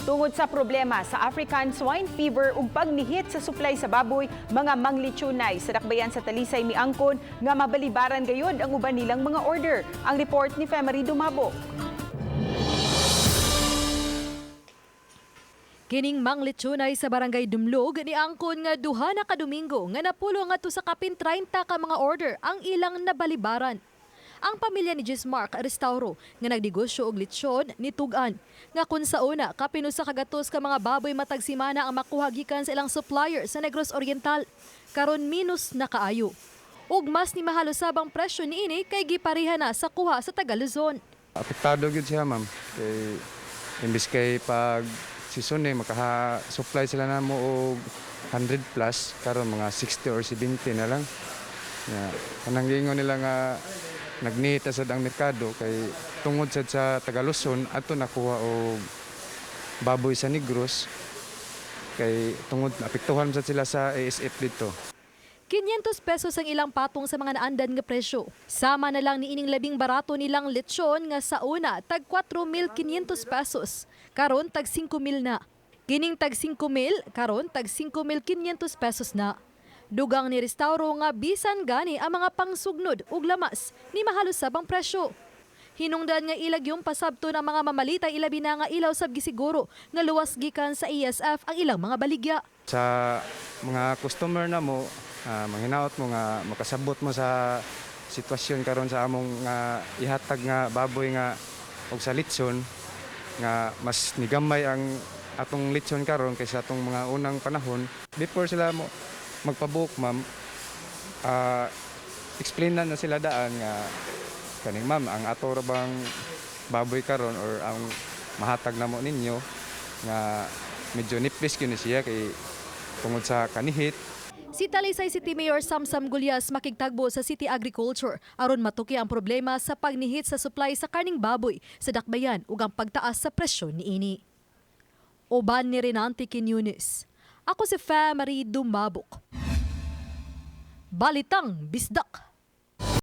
Tungod sa problema sa African swine fever ug pagnihit sa supply sa baboy, mga manglitsunay sa dakbayan sa Talisay miangkon nga mabalibaran gayud ang uban nilang mga order. Ang report ni Femery Dumabo. Kining manglitsunay sa Barangay Dumlog ni angkon nga duha na ka Domingo nga napulo ngadto sa kapin 30 ka mga order ang ilang nabalibaran. Ang pamilya ni Gismark Restauro nga nagnegosyo og litsyon ni Tugan nga kun sa una kapin usa ka gatos ka mga baboy matag semana ang makuha gikan sa ilang supplier sa Negros Oriental, karon minus na kaayo. Ug mas ni mahalo sab ang presyo niini kay gipareha na sa kuha sa taga Luzon. Apektado gyud siya, ma'am. Kay imbis kay pag season eh makaha-supply sila namo og 100 plus, karon mga 60 or 70 na lang. Ya, kanang giingon nila nga nagnihit sad ang merkado kay tungod sad sa taga Luzon ato nakuha og baboy sa Negros kay tungod apektuhan sad sila sa ASF dito. 500 pesos ang ilang patong sa mga naandan nga presyo. Sama na lang ni ining labing barato nilang lechon nga sa una tag 4,500 pesos. Karon tag 5,000 na. Kining tag 5,000 karon tag 5,500 pesos na. Dugang ni Restauro nga bisan gani ang mga pangsugnod ug lamas ni mahalo sab ang presyo. Hinungdan nga ilag yung pasabto ng mga mamalitay, ilabi na nga ilaw sab gisiguro nga luwas gikan sa ASF ang ilang mga baligya. Sa mga customer na mo, manghinaot mo nga makasabot mo sa sitwasyon karon sa among nga ihatag nga baboy nga og sa litson nga mas nigamay ang atong litson karon kaysa atong mga unang panahon. Before sila mo magpabook, ma'am, explain na na sila daan nga kaning, ma'am, ang ato ra bang baboy karon or ang mahatag namo ninyo nga medyo nipis gyud ni siya kay tungod sa kanihit. Si Talisay City Mayor Samsam Gullas makigtagbo sa City Agriculture aron matuki ang problema sa pagnihit sa supply sa karning baboy sa dakbayan ug ang pagtaas sa presyo niini. Uban ni Renante Quiñones. Ako si Fa Marie Dumabok. Balitang Bisdak.